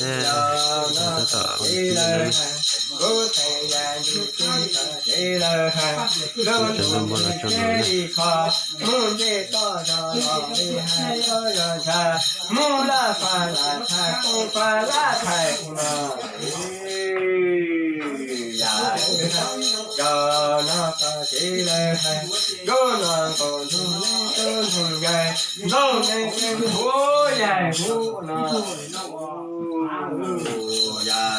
Tab tom ua tib lawm, kuv tseem npaj npaj los tso no na. Yog no tsis lawm, yog no nkaus ntuj ntuj ntuj yaig, ntuj neeg neeg huv yaig huv no. Yog,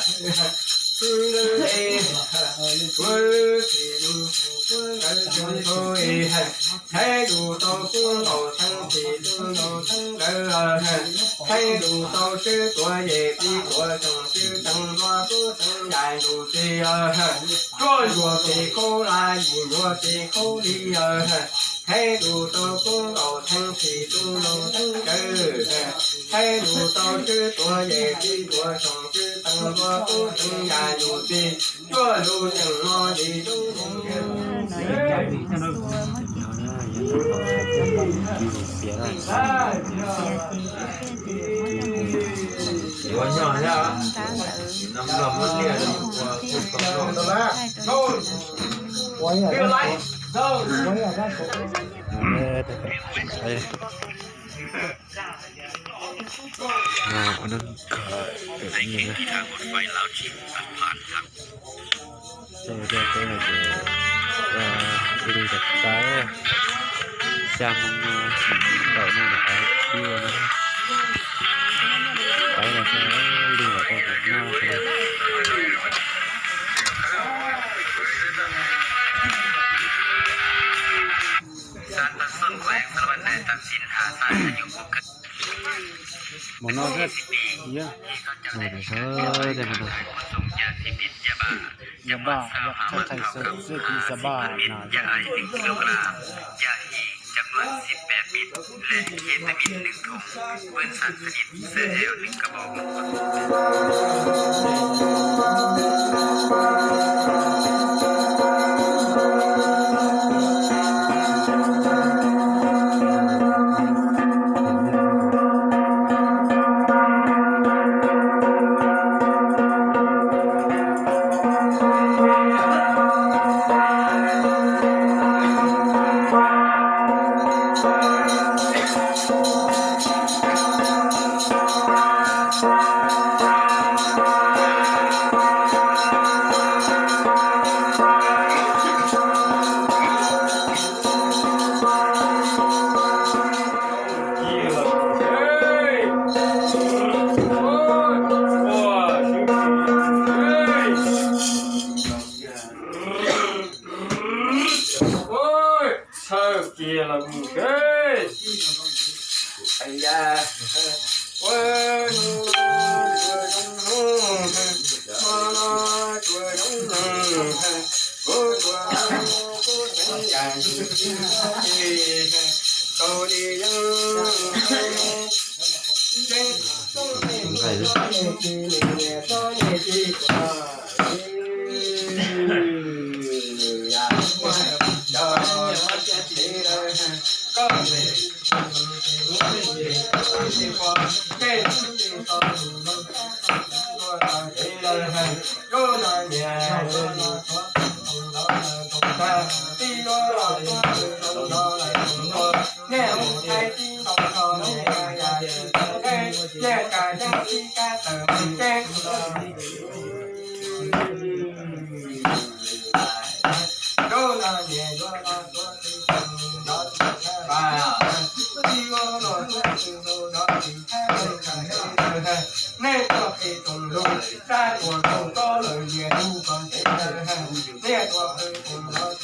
kuv tsis lub kuv ntawd tsis lub, Thaib lus tau kub nkaus theeb txim tub nkaus theeb nkawd, Thaib lus tau tswb tuav yej pib tuav tsoom tswb teev nplua kub teev yaig lus txi, Tsuaj ntsuag txi khaub laj yim ntsuag txi khaub li, Thaib lus tau kub nkaus theeb txim tub nkaus theeb nkawd, Thaib lus tau tswb tuav yej pib tuav tsoom tswb teev nplua kub teev yaig lus txi, Tsuaj lus tseem no li lub. Ua neej kawm ib nyuag na. Ces ua cas peb no ces ua li rov qab xya moo no tsim ntaum no rov qab pib ua no. Peb no xwb li los tau mus noj xwb na. Mus no thiab. Yog no, yog no. Yog ba, yog thaj thaj sawv xwb kis xab ba na yog. Txhawj kiag los mus kawg. Ua no tsuas zoo no, kuv tsuas kuv teev yam tsis tau li yeej. Nej tuaj pem toom lug, dab tuam laug tob lawm niam lug kom ntev lawm. Nej tuaj pem toom lug,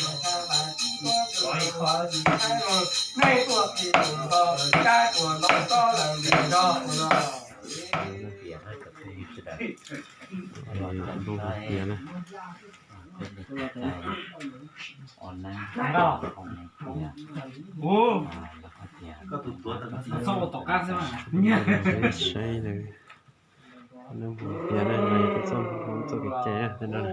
nej tuaj pem toom lug, dab tuam laug tob lawm niam lug no. Nplooj hwv tiag na. Saib na, nplooj hwv tiag na, txoj kev cai tej no na.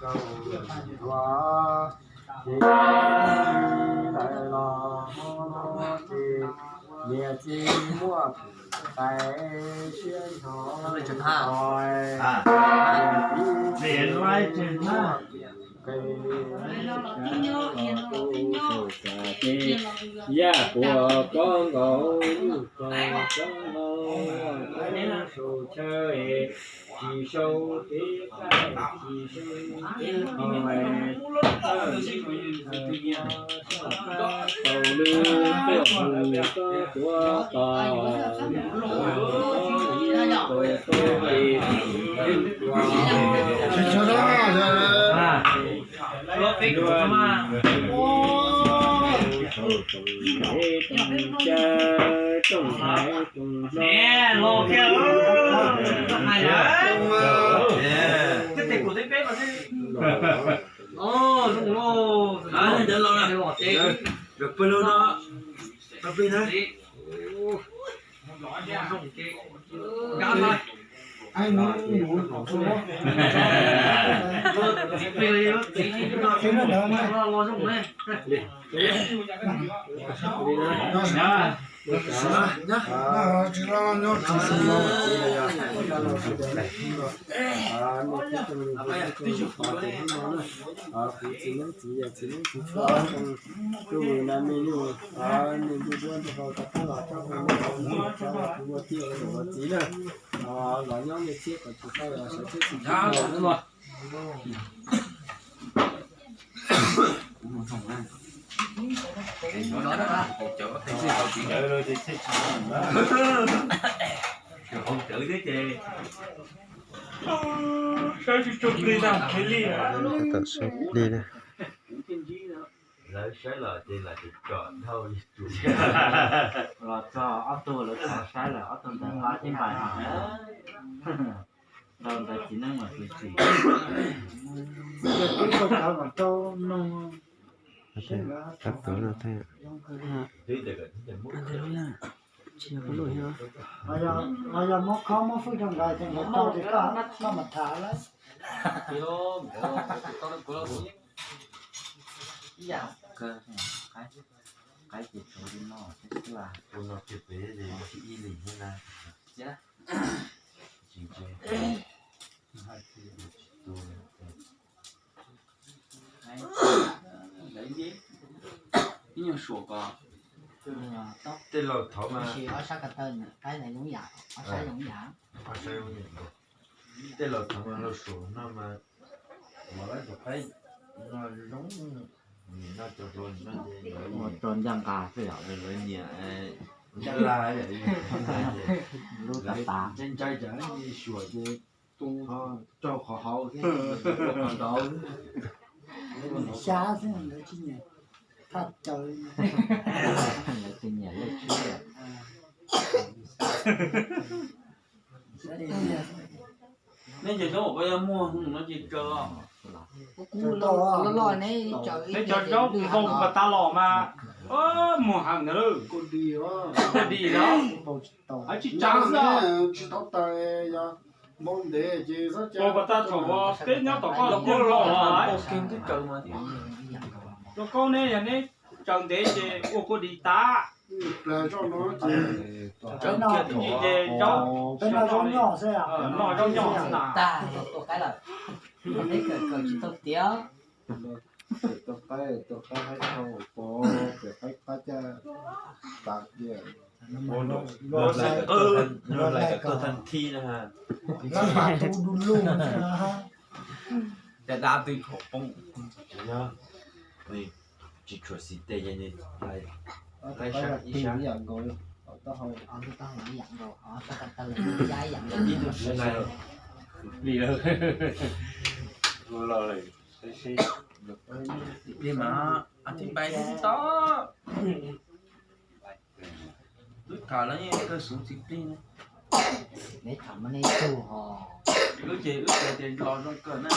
kaum dua, ces lawv los hmo no ces niam txiv muaj tais siab nrho tais, niam txiv muaj qe, ces yaj puas kob nkaus lub qe tsob no, saum chaw tsis sau kev cai, tsis sau kev cai, tau lwm tuaj mus tuav tos, tus tuaj es tus tuaj, tsoom ntxhais tsoom hlob, Ntawd los, ntawd los, pawg lug no, pawg plig na. Kuv txiv neeb txiv yawm txiv neeb txiv tshua, kuv mus na me nyuj, nej ntuj duab ntuj hau rov qab los txog kuv ua tij ua txiv na. Los nyob me txhiab kom tsis tau sawv txhiab tsis tau na. Saib tsis tshua plig tag kiag li. Tawm saib plig na. Lawv saib los ces lam tsom dhau. Los txog ob tug lawv txog saib lawm ob tug ntawd qab tib npais. Ntau ntawd txiv neeb mas txiv txiv. Tab tom no thiab. Ho yog muab khob muab fwj rau nkawd ces nkawd tau ces koj mam tham lawm. Ib yam kawg, qaib ces tsuav li no xwb, ua no kiag pem ces ib lim thiab na. Tsis ntse. Ib nyuag suam ko. Tej laus thaud mas, ob sab ko taw qaib ntawd zoo yam, ob sab zoo yam. Tej laus thaud mas laus suam no mas, ua lawv tus qaib no zoo, nim no cov hluas no ces lawv ua rau ncaj nqa xwb yom, lawv nyiam ncaj nqa, lub tas tas ntshai cas suam ces tu rau qhov hauv thiab, ua qhov ntawd. Xyab xwb lawv tsis nyiam thaj caw, lawv tsis nyiam lej tsib. Nej cov xyoob uas koj yog muag no ces tsaws los. Peb cov zaub npau pas tas los mas muag heev ntag lauj. Kuj di los, tsis tsav xwb. Npau pas tas thaum peb nyob tom koj tiag los. Rau koj ne, yog neb tsaws ntev ces ua kua dis tas. Ces zaub noj zaub nyoj xwb na. Caj dab twb thaum poob. Tsis tshua xis tes, laib sab ib sab. Plig mas tib npai tib tod. Wb tham los yeej kawg xub txiv plig ne. Neb tham mas nej tug ho. Wb ces wb tias tias nco zoo kawg na.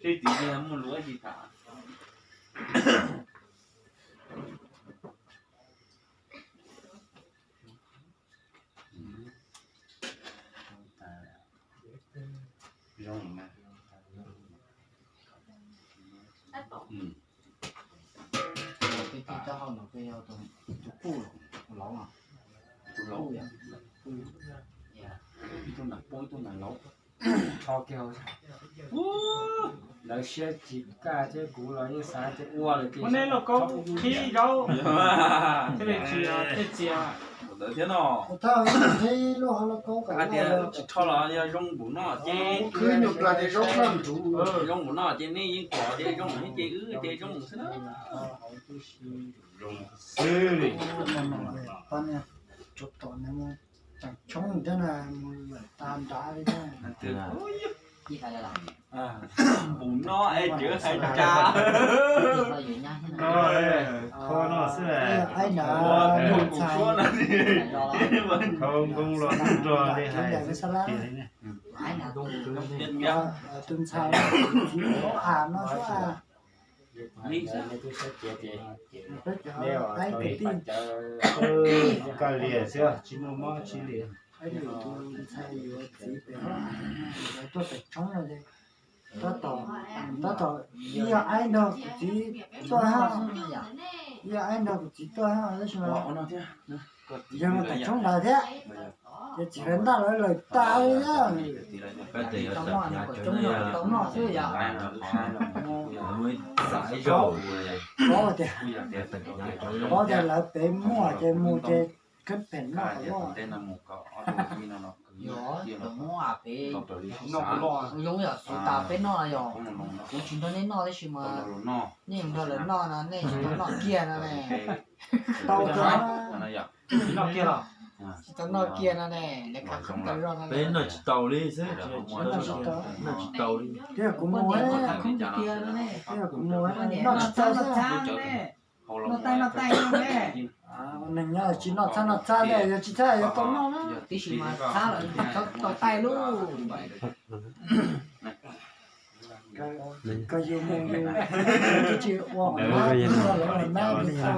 Seb txiv plig muaj lus tsis tham. Zoo mas. Tus tij taub hau no peb yog tus, tus kuj, tus laus no. Tus laus, ib tug nam pog ib tug nam laus. Lawv siab tsis kaj thiab, kuv los yeej xav tias ua lawm ces muab neb lauj kaub qhib zaub thiaj li tsis tej txias. Ntawd thiab no. Hais tias tsis rho los yog zoo npaum no ces, zoo npaum no ces nej yeej pom tias zoo thiab ces wb ces zoo xwb na. Zoo xwb li. Tseem tshoob thiab na, mus lawm tag nrad li thiab. Npaum no es tseem hais tsa. Kho no xwb, kho nkoos los nrog li hais xwb tiag li ne. Tus ntxhais txiv Hmoob Am no xwb. Peb cov aib kwv tij, koj liam xwb, tsis muaj mob tsis liam. Tus ntxhais yuav txiv pem Hmoob Am no tuaj tawm tshoob no ces tab tom, tab tom ib yog aib nrog kuv txiv tuaj hab, ib yog aib nrog kuv txiv tuaj hab tab sis mas yog tawm tshoob ntawd thiab. Ces txiv lawv ntaj lawv lawm tas li thiab. Paub tias, paub tias lawv pem muaj ces mus ces kheeb phem noj. Yog, cov Hmoob Am pem zoo yam xu tas peb noj yog, kuv tsis nrog nej noj tab sis mas nej nrog lawv noj no nej tsis tau noj kiag no ne. Tau, tsis tau noj kiag no ne, lawv khav kheeb tas zog no. Peb noj tsis tau li xwb, noj tsis tau li. Tias kuv mus, tias kuv mus noj tsis tau xwb. Noj tais noj tais ne. Neeg nyob tsis noj txhab noj txhab, yog tsis txhab yuav tau noj na. Tib si mas txhab lawm tau tais lauj. Koj yug mus yug, twb tsis ua hauv nab, twb ua lawv hauv nab.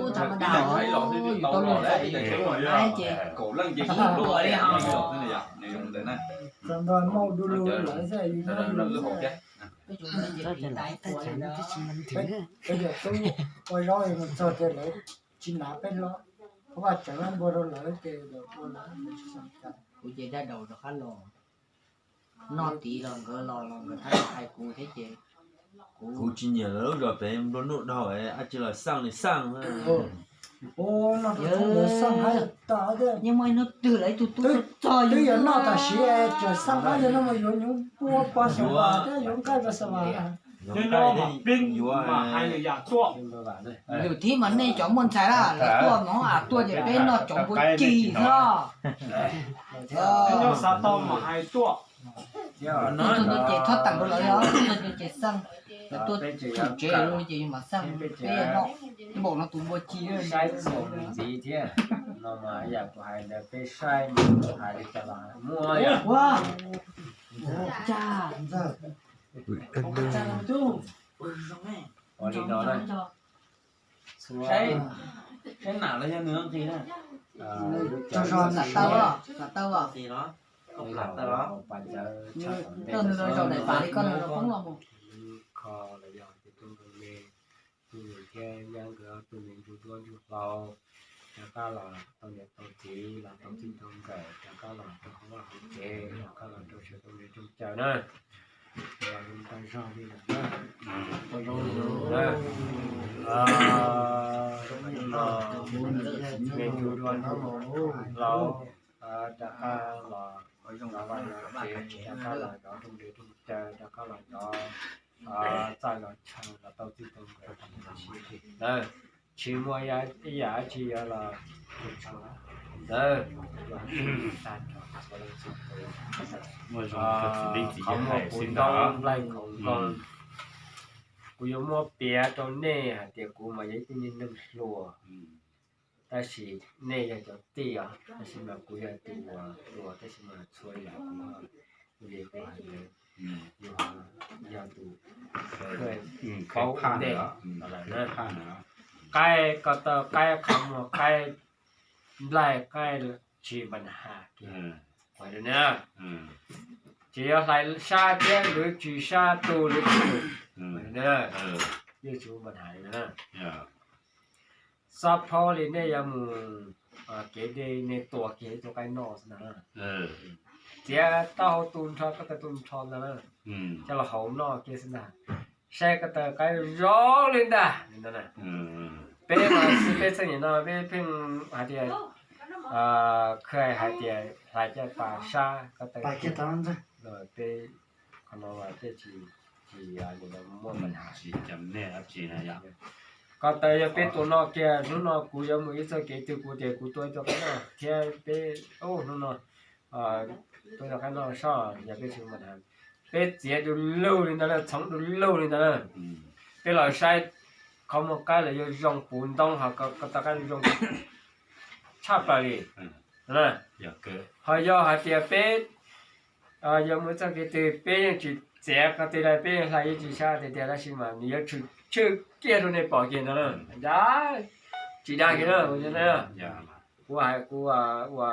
Ub, tham ma das, yus tau luag ntxhais yus tsis ua hauv nab ces ib pluag li hos. Txog nrog Hmoob du lug lawm xwb yus Hmoob du lug xwb. Peb cov tub ua zaub mus txog ces lawv tsis hnav peb hlo, Hmoob Am tseem npua rau lawv ces lawv ua lawv tsis xav cas. Kuv ces dab daus rov qab los, noj tid los nkawd los los nkawd thab hais kuv thiab ces kuv tsis nyiam lawv lub zos pem nplua nuj dhau, ab tsi los xaj li xaj. Yeej muaj ib hnub twg lawv ib tug tub txog twb yuav noj tam sim tseem xaj qab yog no mas yuav nyuv npua pa xav vas thiab yuav nqaij pa xav vas. Yuav nqaij thiab yuav mas hais lwm yam tuaj. Lwm thib mas nej cov muaj ntxhais lawm tuaj, Hmoob Am tuaj ces peb noj cov npua ci xwb. Nyob xav tau mas hais tuaj. Tuaj txog no ces txhob teem rau lawv, tuaj txog no ces xaj, lawv tuaj txog tsev lawm ces yus mam xaj, peb noj npaum no tus npua ci. Saib txuas mus ntxiv thiab no mas yam kuv hais ntawd peb saib mus hais li cas los muaj yom. Ua li no na. Saib nam los yog nws nqis na. Tsaug zog nam tawj, nam tawj os. Nqis los, koj plam tawj los. Koj nws los zaum daim pam li koj nws los poob los mus. Kho los yog tus tub nkawd me, tus nus thiab nyab nkawd ob tug me ntsuj duab ntsuj hlauv, rov qab los tau niam tau txiv los tau txij tau nkawm, rov qab los rau hauv vaj hauv tsev, rov qab los rau sawv rooj ntiaj rooj caw na. Los zoo tag zog li lawm na. Tau zoo li lawm na. Me ntsuj duab ntsuj hlauv, rov qab los zov vaj zov tsev, rov qab los zov rooj ntiaj rooj caw, rov qab los zov txaj zov chaw los tau txij tau nkawm. Tsis muaj ib yam dab tsi yuav los ntawd. Qhov muag puv ntoob nplaig khoom nkoos, kuv yuav muab piav rau nej hais tias kuv mas yog ib tug neeg hluas, tab sis nej yog cov tij os, tab sis mas kuv yog tus hluas, tab sis mas txhua yam kuv li kuv hais, yog tus paub ntej. Qaib ko taw, qaib qhov muag, qaib nplaig, qaib tsis npa nhas kiag. Tsis yog hlais sab thiab lawv tsis sab tu lawv tsis tu, yeej tsis npa nhas li na. Xob phaub li nej yuav mus kev dej nej tua kiag ib tug qaib noj xwb ntag. Txiav taub hau tu nrho, ko taw tu nrho ntag na, coj los hau noj kiag xwb ntag. Saib ko taw qaib zoo li ntag. Peb mas xwb peb txheej niam no peb pheej hais tias, khwj hais tias hlais caj pas sab ko taw, peb qhov no tej tsis, tsis muaj npa nhas. Ko taw yog peb tua noj kiag, hnub no kuv yuav mus ib txoj kev twg kuv tias kuv tua ib tug qaib noj thiab peb, hnub no tua ib tug qaib noj soj, yog peb tsis muaj npa nhas, peb txiav du lug li ntawd na, txhoov du lug li ntawd na. Peb los saib qhov muag qaib los yuav zoo puv ntoob, ho ko taw qaib zoo tshaj plaws li. Ho yog hais tias peb Yog muaj txoj kev twg peb yeej tsis txiav qhov twg li, peb yeej hlais yeej tsis sab tiag tiag, tab sis mas nws yuav tshwm kiag rau nej pom kiag no na. Tsis dag kiag na. Kuv hais kuv ua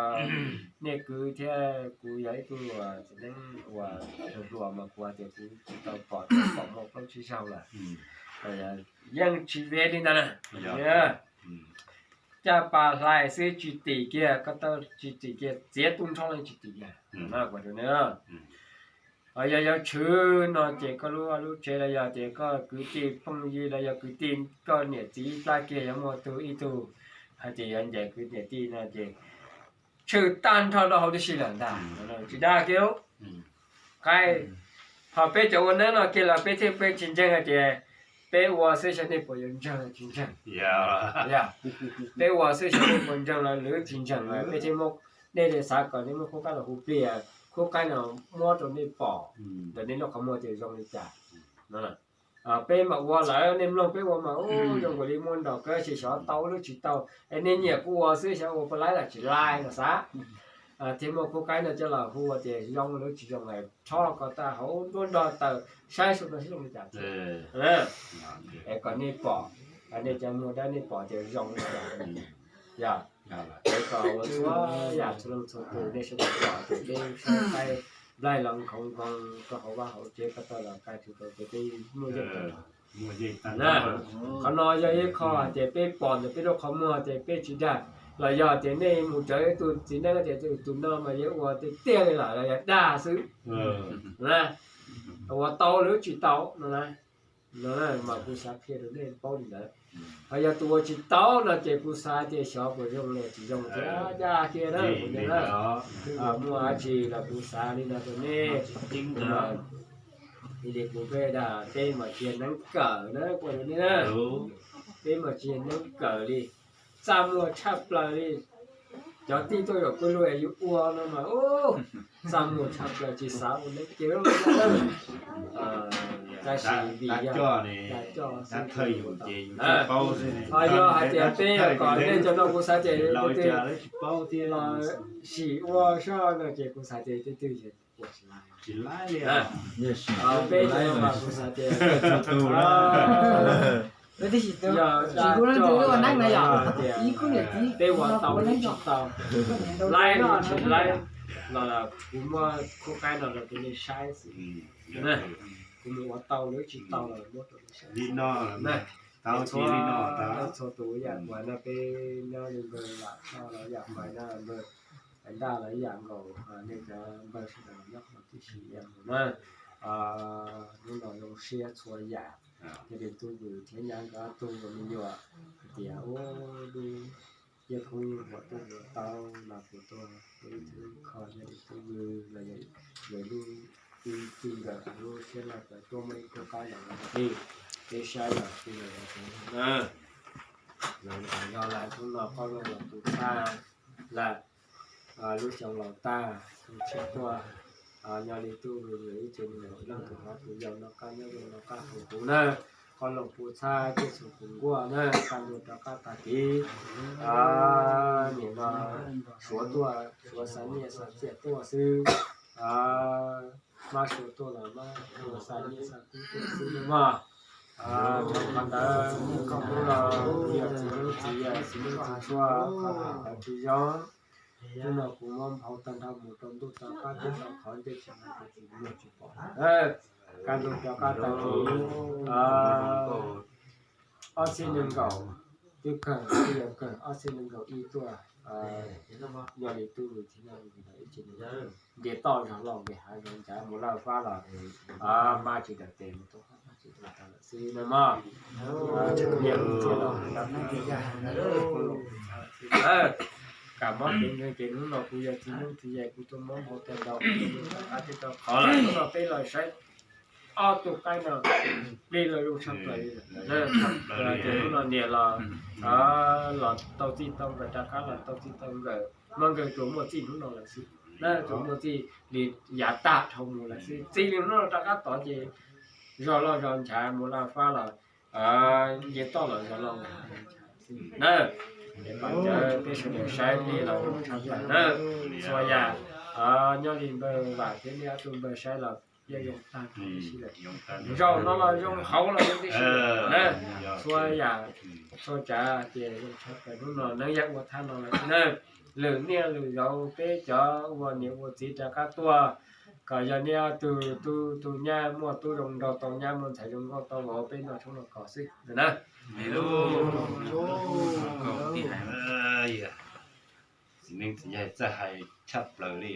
nej kwv thiab kuv yog ib tug txiv neeb uas hluas mas kuv hais tias kuv tsis tau pom, pom muaj plaub tsib zaug lawm. Yeej tsis ve li ntawd na. Caj pas hlais xwb tsis tim kiag, ko taw tsis tim kiag, txiav tu nrho los tsis tim kiag. Yog yuav tshwm no ces koj lub, lub tsev los yog tias koj kwv tij phooj ywg los yog kwv tij koj niam txiv plab kiag yuav muaj tug ib tug hais tias yuav ncaim kwv niam tij no ces tshwm tag nrho rau hauv tib si lawm ntag. Tsis dag kiag. Qaib, ho peb cov ua neeb no kiag los peb thiaj peb tsis ntseeg hais tias peb ua xwb xyov nej puas yuav ntseeg los tsis ntseeg. Peb ua xwb xyov nej puas ntseeg los lwm tsis ntseeg, peb thiaj muab, nej thiaj xav kom nej muab khub qaib los hu pliag, khub qaib no muab rau nej pom ntawm nej lub qhov muag tias zoo li cas. Peb mam ua lawm, nej mloog peb ua mas zoo nkaus li muaj nrog kawg, xyov tau lub tsis tau. Es nej nyiam kuv ua xwb xyov ua puas laib los tsis laib no xav. Thiaj muab khub qaib no coj los hu tias zoo lub tsis zoo, rho kom tag hauv nruab nrog taws saib su no saib zoo li cas. Es kom nej pom, nej cov muag dawb nej pom tias zoo li cas. Yog es kom ua txhua yam txhua leej txhua tus nej sawv daws pom tias peb saib qaib nplaig los nkhoov nkoos rau hauv vaj hauv tsev ko taw los kag tsis tau ces peb muaj yeej. Qhov no yog ib qho hais tias peb pom ntawm peb lub qhov muag tias peb tsis dag, los yog tias nej mus cov ib tug txiv neeb tias tus no mas yuav ua tiag tiag li lawm los yog dag xwb. Ua tau lub tsis tau no na. Mas kuv xav qhia rau nej paub li ntawd. Ho yog tus ua tsis tau no ces kuv xav tias xyov puas zoo los tsis zoo thiab dag kiag na. Muaj dab tsi los kuv xav li no rau nej. Li kuv peb dag peb mas tsis yog neeb kawm na, kuv rau nej na. Peb mas tsis yog neeb kawm li. Txaj muag tshaj plaws li. Cov tij tuaj zaum pw lug es yus ua no mas txaj muag tshaj plaws tsis xav ua neeb kiag. Tab sis vim yog coj xwb, ho yog hais tias peb yog kom nej cov no kuv xav tias leej twg los sim ua soj no ces kuv xav tias leej twg ua tsis laib. Peb cov no mas kuv xav tias yog tias peb ua tau los tsis tau, laib los tsis laib, los kuv muab khub qaib no rau nej saib xwb. Kuv mus ua tau los tsis tau los muab rau nej saib. Txhua tus yam npaum no peb nyob li npawg Vam Toj los yam npaum no, npawg Ntaj los yam nkaus, nej cov npawg sawv daws nyob qhov tib si yam nkaus na. Hnub no zoo siab txhua yam, yog li tub Vws thiab nyab nkawd ob tug me nyuam hais tias ua lub yeej khoob yeej huam tuaj ua tau los kuv tuaj ua ib tug kho yog li tub Vws los yog lub tij nkawm lub siab loj kawg tuaj muaj ib khub qaib los li peb saib los tij los na. Yog lawm hnub no qoj looj los kuv txhaj lawm, lub xyoo laus tag xyoo tshiab tuaj, nyob li tub Vws ib tse me nyuam leej tus hlob tus yau noj qab nyob zoo noj qab haus huv na. Qoj looj puv txhab thiaj txhua tus nkuaj na, kaj ntug rov qab tag kis. Nim no suav tuaj suav xa nyiaj xa txiaj tuaj xwb, mab suav tuaj los mab xa nyiaj xa kub tuaj xwb mog. Qhov ntawd koj hnub no kuv yog txiv neeb txiv yaig txiv neeb txiv tshuaj qhov ntawd tsis zoo. Hnub no kuv muab nphau tag nrho mus rau ntuj rau qab tej tau qhov ntej tsis muaj tsis pom. Kaj ntug rov qab tag kis, ob txhiab nees nkaum twb kawg, twb yuav kawg ob txhiab nees nkaum ib tuaj, yog li tub Vws thiab ib tse nce toj zog loj nqis hav zoov ncav mus lawj fab los, mab tsis daws tes mus tuaj, mab tsis daws tes lawm xwb na mog. Kam mob kev nkeeg ces hnub no kuv yog txiv neeb txiv yaig kuv tuaj muab nphau tag nrho rov qab tej tau qhov lawm. Hnub no peb los saib ob tug qaib no plig los zoo tshaj plaws li. Ces hnub no niam los, los tau txij tau nkawm, rov qab los tau txij tau nkawm, mas nkawd tsuas muaj txij hnub no lawm xwb na, tsuas muaj txij li yav tag dhau mus lawm xwb. Txij li hnub no rov qab tod ces zog loj zog nchav mus lawj fab los nce toj los zog loj nchav na. Es pab cawv peb sawv daws saib plig los zoo tshaj plaws na. Txhua yam Nyob li npawg Vam thiab nej ob tug npawg saib los yeej zoo tag tib si lawm. Zoo no los zoo hauv los zoo tib si lawm na. Txhua yam txhua tsav ces zoo tshaj plaws. Hnub no neeb yog ua thaj no lawm na. Lwm niaj lwm zaus peb cov ua niam ua txiv rov qab tuaj, kom yog nej ob tug tub tug nyab muaj tub zoo nraug tau nyab, muaj ntxhais zoo nkauj tau vauv, peb noj tshoob noj kos xwb na. Txiv neej txiv yaig txawj hais tshaj plaws li.